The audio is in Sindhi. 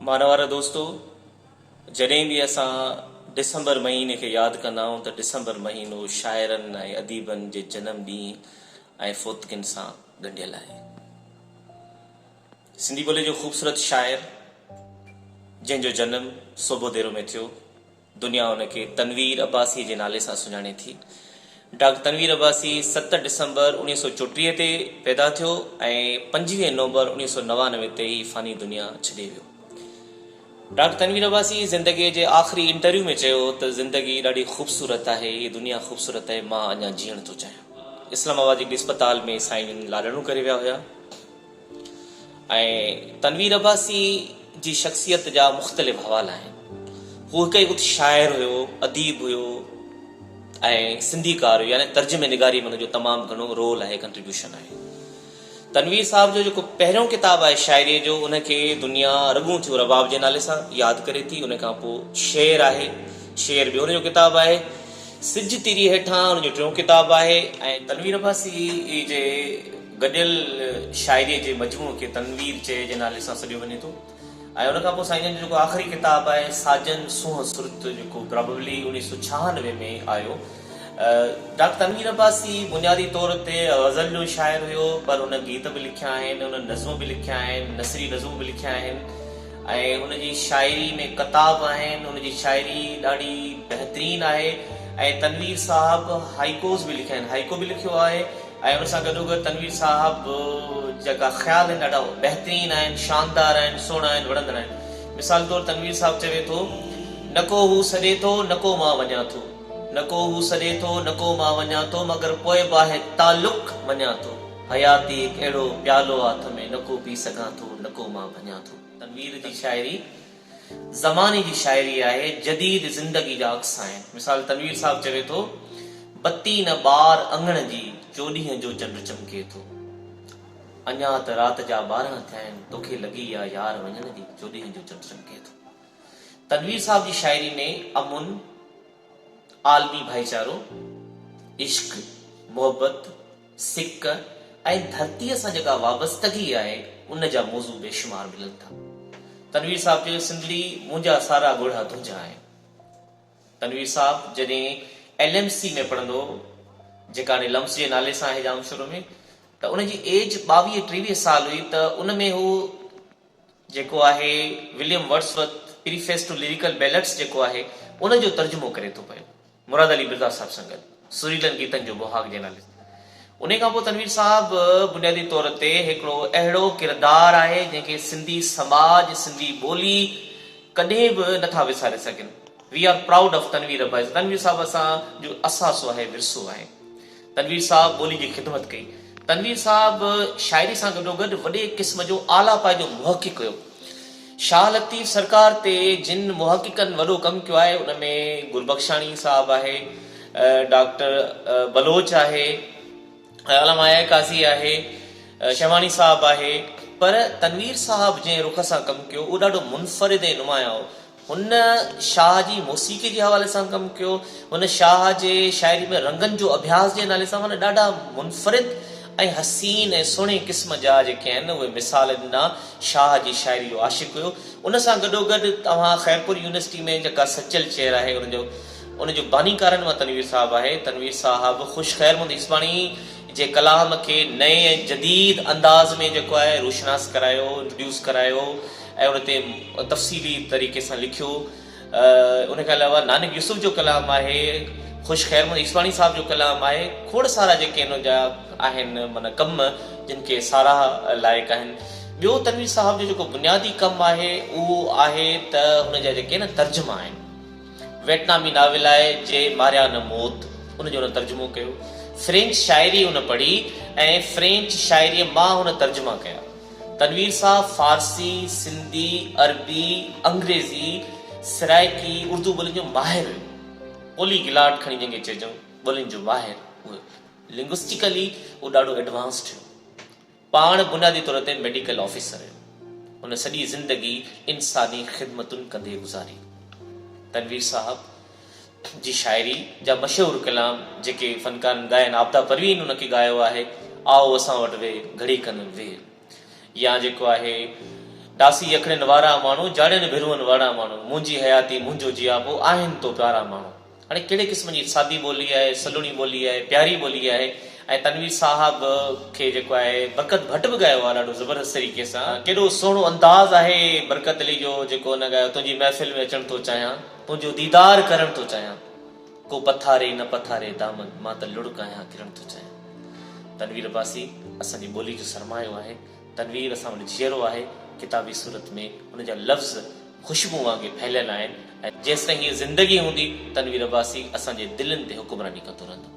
مانوارا دوستو جڏهن به اسان ڊسمبر مهيني کي ياد ڪندا آهيون ته ڊسمبر مهينو شاعرن ۽ اديبن جي جنم ڏينهن ۽ فوتگين سان ڳنڍيل آهي. سنڌي ٻولي جو خوبصورت شاعر جنهن جو جنم صوڀوديرو ۾ ٿيو، دنيا ان کي تنوير عباسيء جي نالي سان سڃاڻي ٿي. ڊاڪٽر تنوير عباسي 7 ڊسمبر 1934 تي پيدا ٿيو ۽ 25 نومبر 1999 تي هي فاني دنيا ڇڏي ويو. ڊاڪٽر تنوير عباسي زندگيء جي آخري انٽرويو ۾ چيو ته زندگي ڏاڍي خوبصورت آهي، هي دنيا خوبصورت آهي، مان اڃا جيئڻ ٿو چاهيان. اسلام آباد جي هڪڙي اسپتال ۾ سائين جن لاڏاڻو ڪري ويا هيا ۽ تنوير عباسي جي شخصيت جا مختلف حوالا آهن. هو هڪ ئي وقت شاعر هيو، اديب هيو ۽ سنڌيڪار هيو يعني ترجمي نگاري ۾ هن جو تمام گهڻو رول آهي، ڪنٽريبيوشن آهي. تنوير صاحب جو جيڪو پهريون ڪتاب آهي شاعريء جو ان کي دنيا رڳون ٿيون رباب جي نالي سان ياد ڪري ٿي ان کان پوء شعر آهي شعر ٻيو ان جو ڪتاب آهي سج تيري هيٺان ان جو ٽيون ڪتاب آهي ۽ تنوير عباسي جي گڏيل شاعريء جي مجموعي کي تنوير چئي جي نالي سان سڏيو وڃي ٿو ۽ ان کان پوء سائين جن جو جيڪو آخري ڪتاب آهي ساجن سونهن سرت جيڪو پراببلي 1996 ۾ آيو. ڊاڪٽر تنوير عباسي بنيادي طور تي غزل جو شاعر هيو پر هن گيت به لکيا آهن، هن نظم به لکيا آهن، نثري نظم به لکيا آهن ۽ هن جي شاعري ۾ ڪتاب آهن، هن جي شاعري ڏاڍي بهترين آهي ۽ تنوير صاحب هائيڪوز به لکيا آهن، هائيڪو به لکيو آهي ۽ ان سان گڏوگڏ تنوير صاحب جيڪا خيال آهن ڏاڍا بهترين آهن، شاندار آهن، سهڻا آهن، وڻندڙ آهن. مثال طور تنوير صاحب چوي ٿو، نه ڪو هو سڏي ٿو، نه ڪو مان وڃان ٿو. نه ڪو هو سڏي ٿو، نه ڪو مان وڃان ٿو، مگر پوء به آهي تعلق مڃان ٿو. حياتي هڪ اهڙو پيالو آ هٿ ۾، نه ڪو پي سگهان ٿو، نه ڪو مان ڀڃان ٿو. تنوير جي شاعري زماني جي شاعري آهي، جديد زندگي جا عڪس آهن. مثال تنوير صاحب چوي ٿو، بتي نه ٻار اڱڻ جي، چوڏهينء جو چنڊ چمڪي ٿو. اڃا ته رات جا 12 ٿيا آهن، توکي لڳي آ يار وڃڻ جي، چوڏهينء جو چنڊ چمڪي ٿو. تنوير صاحب جي شاعري ۾ امن، عالمي ڀائيچارو، عشق، محبت، سڪ ۽ ڌرتيء سان جيڪا وابستگي آهي، ان جا موضوع بيشمار ملن ٿا. تنوير صاحب چيو، سنڌڙي منهنجا سارا ڳوڙها تنهنجا آهن. تنوير صاحب جڏهن ايل ايم سي ۾ پڙهندو هو، جيڪا هاڻي لمس جي نالي سان آهي ڄامشورو ۾، ته ان جي ايج 22 23 سال هئي ته ان ۾ هو جيڪو آهي William Wordsworth preface to lyrical ballads جيڪو آهي ان جو ترجمو ڪري ٿو پيو مراد علي مرزا صاحب سان گڏ سريلن گيتن جو بهاڳ جي نالي سان. انهي کان پوء تنوير صاحب بنيادي طور تي هڪڙو اهڙو ڪردار آهي جنهن کي سنڌي سماج سنڌي ٻولي ڪڏهن به نٿا وساري سگهن. We are proud of Tanveer Abbasi Tanveer صاحب اسان جو اثاثو آهي ورثو آهي. تنوير صاحب ٻولي جي خدمت ڪئي. تنوير صاحب شاعري سان گڏوگڏ وڏي قسم جو اعليٰ پائي جو محقق هيو. شاهه لطيف سرڪار تي جن محققن وڏو ڪم ڪيو آهي ان ۾ گربخشاڻي صاحب آهي، ڊاڪٽر بلوچ آهي، علامه آء آء قاضي آهي، شهواڻي صاحب آهي پر تنوير صاحب جنهن رخ سان ڪم ڪيو اهو ڏاڍو منفرد ۽ نمايان هو. هن شاهه جي موسيقي جي حوالي سان ڪم ڪيو. هن شاهه جي شاعري ۾ رنگن جو اڀياس جي نالي سان معنيٰ ڏاڍا منفرد ۽ حسين ۽ سهڻي قسم جا جيڪي آهن اهي مثال ڏنا. شاهه جي شاعري جو عاشق هيو. ان سان گڏوگڏ توهان خيرپور يونيورسٽي ۾ جيڪا سچل چيئر آهي ان جو ان جو بانيڪارن مان تنوير صاحب آهي. تنوير صاحب خوش خير محمد هيسباڻي جي ڪلام کي نئين ۽ جديد انداز ۾ جيڪو آهي روشناس ڪرايو، انٽروڊيوس ڪرايو. ۽ ان تي تفصيلي طريقي سان لکيو. ان کان علاوه نانڪ يوسف جو ڪلام آهي، خوش خير محمد عيسواڻي صاحب جو ڪلام آهي، کوڙ سارا جيڪي ان جا آهن معنيٰ ڪم جن کي ساراهه لائق آهن. ٻيو تنوير صاحب جو جيڪو بنيادي ڪم آهي اهو آهي ته هن جا جيڪي نه ترجما آهن. ويٽنامي ناول آهي جي ماريا نه موت ان جو هن ترجمو ڪيو. فرينچ شاعري هن پڙهي ۽ فرينچ شاعريء مان هن ترجما ڪيا. تنوير صاحب فارسي، سنڌي، عربي، انگريزي، سرائيڪي، اردو ٻولين جو ماهر هيو. پولي گلاٽ کڻي جنهن کي چئجون ٻولين جو ماهر هيو. لنگوسٽيڪلي هو ڏاڍو ايڊوانسڊ هيو. پاڻ بنيادي طور تي ميڊيڪل آفيسر هيو. هن سڄي زندگي انساني خدمتن ڪندي گذاري. تنوير صاحب جي شاعري جا مشهور ڪلام جيڪي فنڪارن ڳايا آهن، عابده پروين ان کي ڳايو آهي، آئو اسان وٽ ويهه، گهڙي کن ويهه يا جيڪو آهي ڊاسي اکڙين وارا ماڻهو، جاڙين ڀروئن وارا ماڻهو، منهنجي حياتي منهنجو جياپو، آهن تو پيارا ماڻهو. هاڻي ڪهڙي قسم جي سادي ٻولي آهي، سلوڻي ٻولي آهي، پياري ٻولي آهي ۽ تنوير صاحب کي جيڪو آهي برڪت ڀٽ به ڳايو آهي ڏاڍو زبردست طريقي سان. ڪيڏو سهڻو انداز آهي برڪت علي جو جيڪو هن ڳايو تنهنجي محفل ۾ اچڻ ٿو چاهيان، تنهنجو ديدار ڪرڻ ٿو چاهيان، ڪو پٿاري نه پٿاري دامن، مان ته لڙڪ آهيان ڪرڻ ٿو چاهيان. تنوير عباسي اسان جي ٻولي جو سرمايو آهي. تنوير اسان وٽ جيئرو آهي، ڪتابي صورت ۾ ان جا لفظ خوشبو وانگي ڦهليل آهن ۽ جيستائين هيء زندگي هوندي تنوير عباسي اسان جي دلين تي حڪمراني ڪندو رهندو.